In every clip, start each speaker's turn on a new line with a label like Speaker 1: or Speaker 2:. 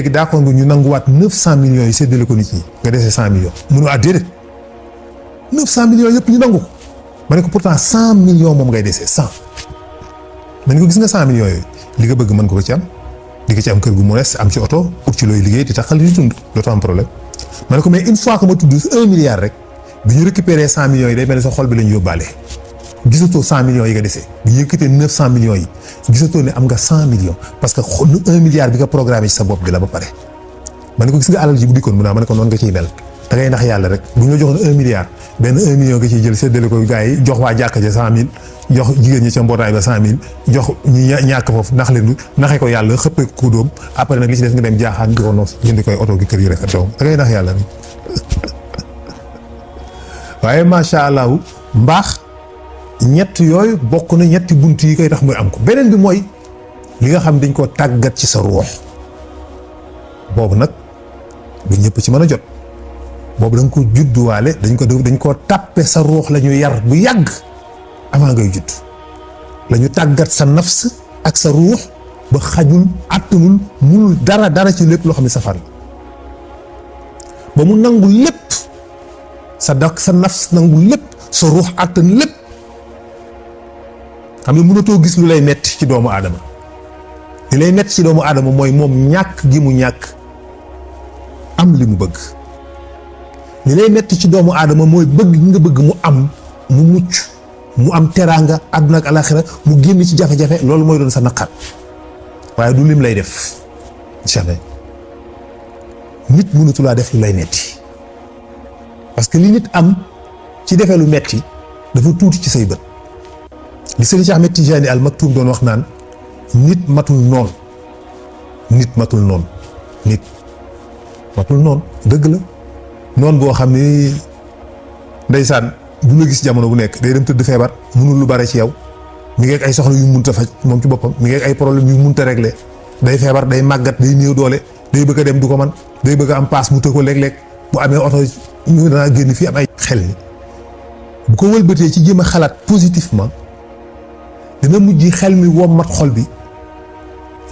Speaker 1: léegi d'accord nga ñu nanguwaat 900 millions yi séddale ko nit ñi nga dese 100 millions mënu déedéet 900 millions yëpp ñu nangu ko ma ne ko pourtant 100 millions moom ngay dese 100 ma ne ko gis nga 100 millions yooyu li nga bëgg mën ko ci am di nga ci am kër gu modeste am ci oto ut ci looy liggéey di taxal di dund dootoo am problème ma ne ko mais une fois que ma tudd 1 milliard rek bi ñu récupéré 100 millions yi day mel ne sa xol bi la ñu yóbbaale gisatoo 100 millions yi nga dese bi ñu yëkkatee 900 millions yi gisatoo ne am nga 100 millions parce que 1 milliard bi nga programmé ci sa bopp bi la ba pare ma ne ko gis nga alal ji bu dikkoon mu naa ma ne ko noonu nga ciy mel da ngay nax yàlla rek bu ñu la joxoon 1 milliard benn 1 million nga ciy jël séddale ko gars yi jox waa jàkka ja 100 000 jox jigéen ñi ca mbootaay ba 100 000 jox ñi ñàkk foofu nax leen naxee ko yàlla xëppee ko dóom après nag li ci des nga dem jaaxaan di ko noos jëndi koy oto gi kër yi rafet donc da ngay nax yàlla rek waaye macha allah mbaax ñett yooyu bokk na ñetti bunt yi koy tax muy am ko beneen bi mooy li nga xam dañ koo tàggat ci sa ruux boobu nag du ñëpp ci mën a jot boobu da nga ko judduwaale dañ koo tàppe sa ruux la ñu yar bu yàgg avant ngay judd la ñu tàggat sa nafs ak sa ruux ba xajul àttanul munul dara ci lépp loo xam ne safar la ba mu nangu lépp sa nafs nangu lépp sa ruux àttan lépp xam ne mënatoo gis lu lay metti ci doomu aadama li lay metti ci doomu aadama mooy moom ñàkk gi mu ñàkk am li mu bëgg li lay metti ci doomu aadama mooy bëgg gi nga bëgg mu am mu mucc mu am teraanga àdduna ak alaxira mu génn ci jafe-jafe loolu mooy doon sa naqar waaye du lim lay def jamais nit mënatulaa def lu lay metti parce que li nit am ci defee lu metti dafa tuuti ci say bët li Sëriñ Cheikh Ahmed Tidiane Al Maktoum doon wax naan nit matul noonu nit matul noonu nit matul noonu dëgg la noonu boo xam ni ndeysaan bu la gis jamono bu nekk day dem tëdd feebar mënul lu bare ci yow mi ngi ak ay soxla yu munta faj moom ci boppam mi ngi ak ay problème yu munta régler day feebar day màggat day néew doole day bëgg a dem du ko man day bëgg a am paas mu të ko léeg-léeg bu amee oto ñu danaa génn fii am ay xel ni bu ko wëlbatee ci jéem a xalaat positivement dina mujj xel mi wommat xol bi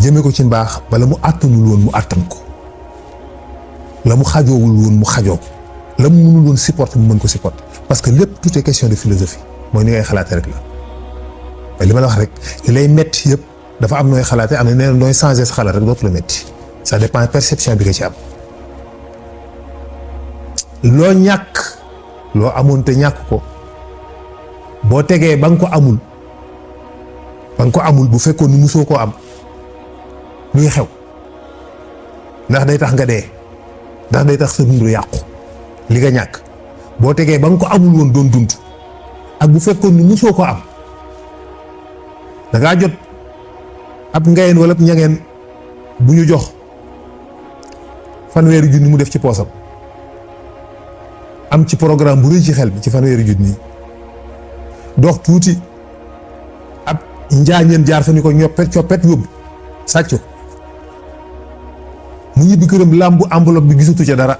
Speaker 1: jëme ko ci mbaax bala mu àttanul woon mu àttan ko la mu xajoowul woon mu xajoo ko la mu mënul woon supporter mu mën ko supporter parce que lépp tout est question de philosophie mooy ni ngay xalaatee rek la mais li ma la wax rek li lay metti yëpp dafa am nooy xalaatee am na nee nooy changer sa xalaat rek dootu la metti ça dépend perception bi nga ci am loo ñàkk loo amoon te ñàkk ko boo tegee ba nga ko amul bu fekkoon ni musoo koo am luy xew ndax day tax nga dee ndax day tax sa dund yàqu li nga ñàkk boo tegee ba nga ko amul woon doon dund ak bu fekkoon ni musoo ko am da ngaa jot ab ngayeen wala ab ñangeen bu ñu jox fanweeri junni mu def ci poosam am ci programme bu rëy ci xel bi ci fanweeri junni dox tuuti ab njaañeen jaar fa ni ko ñoppet coppet yóbbu sàcc ko mu ñibbi këram làmbu enveloppe bi gisatu ca dara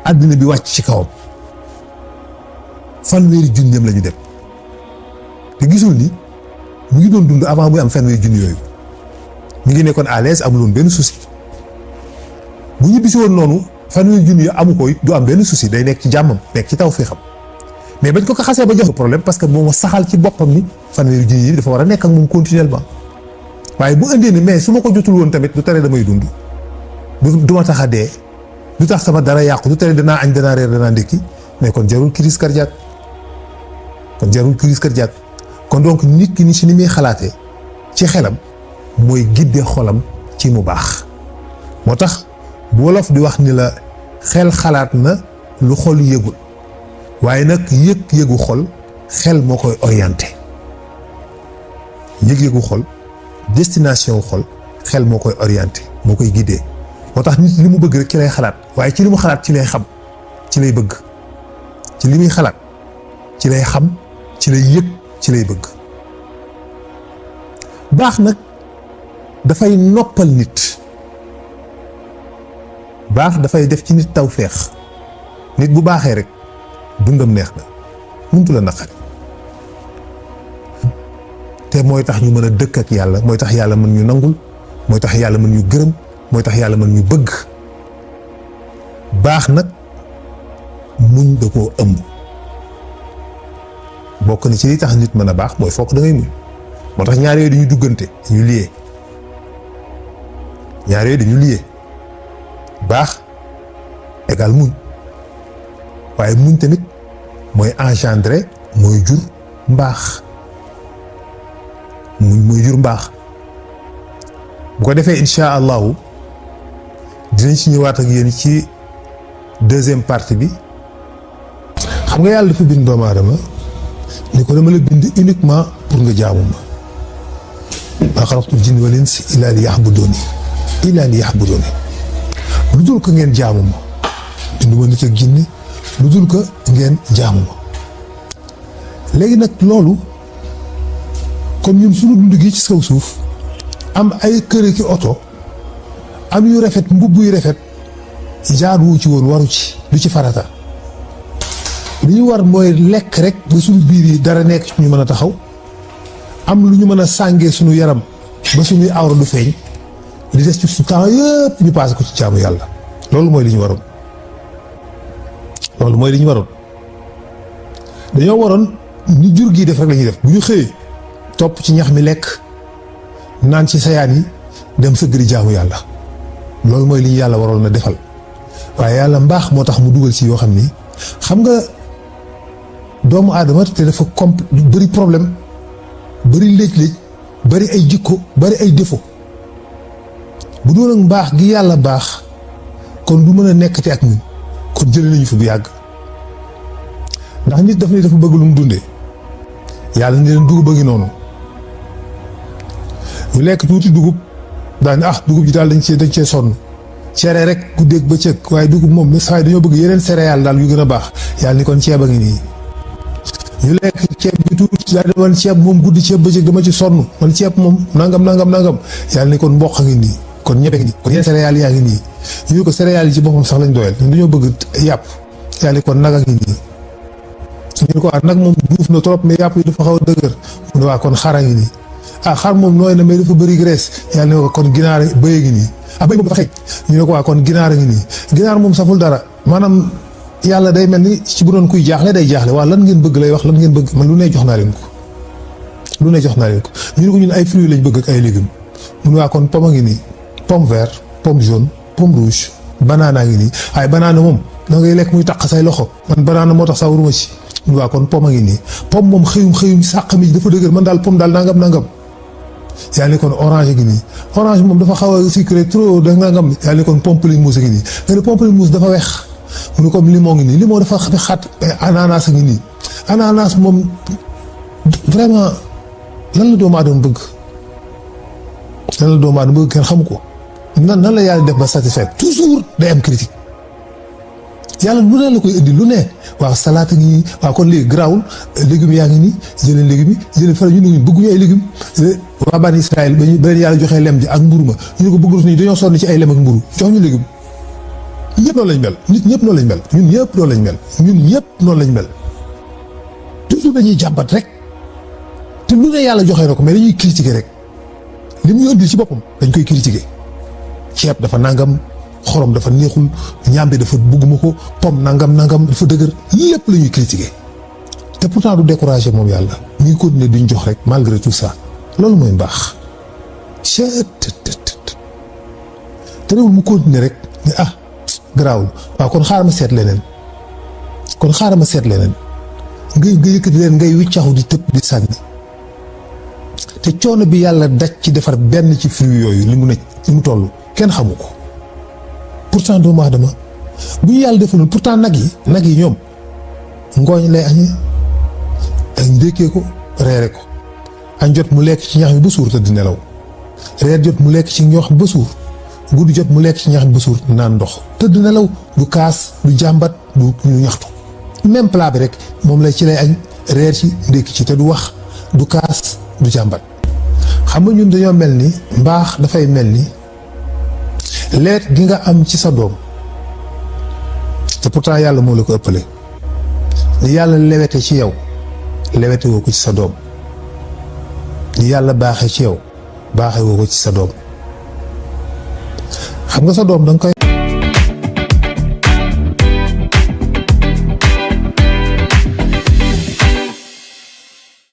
Speaker 1: àddina bi wàcc ci kawam fanweeri junneem la ñu dem te gisul ni mu ngi doon dund avant muy am fanweeri junni yooyu mu ngi nekkoon à l'aise amuloon benn souci bu ñibbisi woon noonu fanweeri junni yi amu ko it du am benn souci day nekk ci jàmmam nekk ci taw fii xam mais bañ ko xasee ba jox problème parce que moom saxal ci boppam ni fanweeri junni yi dafa war a nekk ak moom continuellement waaye bu indee ni mais su ma ko jotul woon tamit du tere damay dund du ma tax a dee du tax sama dara yàqu du tere danaa añ danaa reer danaa ndékki mais kon jarul crise cardiaque kon donc nit ki ni si ni muy xalaatee ci xelam mooy gidde xolam ci mu baax moo tax bu wolof di wax ni la xel xalaat na lu xol yëgul waaye nag yëg-yëgu xol xel moo koy orienté yëg-yëgu xol destination xol xel moo koy orienté moo koy guidé moo tax nit li mu bëgg rek ci lay xalaat waaye ci li mu xalaat ci lay xam ci lay bëgg ci li muy xalaat ci lay xam ci lay yëg ci lay bëgg baax nag dafay noppal nit baax dafay def ci nit tawféex nit bu baaxee rek dundam neex na muntu la naqari te mooy tax ñu mën a dëkk ak yàlla mooy tax yàlla mën ñu nangul mooy tax yàlla mën ñu gërëm mooy tax yàlla mën ñu bëgg. baax nag muñ da koo ëmb bokk na ci li tax nit mën a baax mooy fokk da ngay muñ moo tax ñaar yooyu dañuy duggante dañu liyee ñaar yooyu dañu liyee baax égal muñ waaye muñ tamit mooy engendrer mooy jur mbaax muñ mooy jur mbaax bu ko defee incha allahu dinañ ci ñëwaat ak yéen ci deuxième partie bi. xam nga yàlla dafa bind doomu aadama ni ko dama la bind uniquement pour nga jaamu ma maa xalaqtul jinna wal insa illaa liya'buduuni lu dul ko ngeen jaamu ma binduma nit ak jinne lu dul ko ngeen jaamu ma. léegi nag loolu comme ñun suñu dund gi ci kaw suuf am ay kër ki oto am yu rafet mbubb yu rafet jaaduwu ci woon waru ci du ci farata li ñu war mooy lekk rek ba suñu biir yi dara nekk ci ñu mën a taxaw am lu ñu mën a sàngee suñu yaram ba suñuy awra du feeñ li des ci su temps yëpp ñu passé ko ci jaamu yàlla loolu mooy li ñu waroon dañoo waroon ni jur gii def rek la ñuy def bu ñu xëyee topp ci ñax mi lekk naan ci sayaan yi dem sëgg di jaamu yàlla loolu mooy li ñu yàlla waroon na defal waaye yàlla mbaax moo tax mu dugal ci yoo xam ni xam nga doomu aadama te dafa bëri problème bëri léej-léej bëri ay jikko bëri ay défaut bu doon ak mbaax gi yàlla baax kon du mën a nekkati ak ñun kon jëlee nañu fi bu yàgg ndax nit dafa bëgg lu mu dundee yàlla ni leen dugub a ngi noonu ñu lekk tuuti dugub daañu dugub ji daal dañ cee sonn cere rek guddeeg bëccëg waaye dugub moom saa yi dañoo bëgg yeneen céréales daal yu gën a baax yàlla ni kon ceeb a ngi nii ñu lekk ceeb bi tuuti daal di man ceeb moom guddi ceeb bëccëg dama ci sonn man ceeb moom nangam yàlla ni kon mboq a ngi nii kon ñebe ngi nii kon yeneen céréales yaa ngi nii ñu ko céréales yi ci boppam sax lañ doyal ñun dañoo bëgg yàpp yàlla ni kon nag a ngi nii ñu ne ko nag moom duuf na trop mais yàpp yi dafa xaw a dëgër mu ne waa kon xar a ngi nii xar moom nooy na mais dafa bëri graisse yàlla ne ko kon ginaar bëy ngi nii bëy moom dafa xëj ñu ne ko waa kon ginaar a ngi nii ginaar moom saful dara maanaam yàlla day mel ni ci bu doon kuy jaaxle day jaaxle waa lan ngeen bëgg lay wax lan ngeen bëgg man lu ne jox naa leen ko ñu ne ko ñun ay fruits lañ bëgg ak ay légumes mu ne waa kon pomme a ngi nii pomme vert pomme jaune pomme rouge banana ngi nii waaye banana moom da ngay lekk muy taq say loxo man banana moo tax sax waruma ci mu ne waa kon pomme a ngi nii pomme moom xëyum sàq mi dafa dëgër man daal pomme daal nangam yàlla ni kon orange gi nii orange moom dafa xaw a sucré trop da nangam yàlla ni kon pamplemousse gi nii nga ne pamplemousse dafa weex mu ne comme limon ngi nii limon dafa xat ananas ngi nii ananas moom vraiment lan la doomu aadama bëgg kenn xamu ko nan la yàlla def ba satisfaire toujours day am critique yàlla lu ne la koy indi lu ne waaw salaat ngi nii waaw kon léegi garaawul légumes yaa ngi nii jëleen légumes yi jëleen fara ñu ne bëgguñu ay légumes waa bani Israël ba leen yàlla joxee lem ji ak mburu ma ñu ne ko bëggul ni dañoo sonn ci ay lem ak mburu jox ñu légumes ñëpp noonu lañ mel nit ñëpp noonu lañ mel ñun ñëpp noonu lañ mel toujours dañuy jàmbat rek te lu ne yàlla joxee na ko mais dañuy critiquer rek li muy indi ci boppam dañ koy critiquer ceeb dafa nangam xorom dafa neexul ñaambe dafa bugguma ko pom nangam dafa dëgër lépp la ñuy critiquer te pourtant du décourager moom yàlla ñu ngi continuer duñ jox rek malgré tout ça loolu mooy mbaax te réewul mu continuer rek ne garaawul waaw kon xaaral ma seet leneen nga yëkkati leen ngay wiccaxu di tëb di sànni te coono bi yàlla daj ci defar benn ci fruit yooyu li mu toll kenn xamu ko pourtant doomu aadama bu ñu yàlla defaloon pourtant nag yi ñoom ngooñ lay añee ak ndékkee ko reere ko añ jot mu lekk ci ñax mi ba suur tëdd nelaw reer jot mu lekk ci ñax mi ba suur guddi jot mu lekk ci ñax mi ba suur naan ndox tëdd nelaw du kaas du jàmbat du ñaxtu même plat bi rek moom lay ci lay añ reer ci ndékki ci te du wax du kaas du jàmbat xam nga ñun dañoo mel ni mbaax dafay mel ni leet gi nga am ci sa doom te pourtant yàlla moo la ko ëppale li yàlla lewete ci yow lewete woo ko ci sa doom li yàlla baaxee ci yow baaxee woo ko ci sa doom xam nga sa doom da nga koy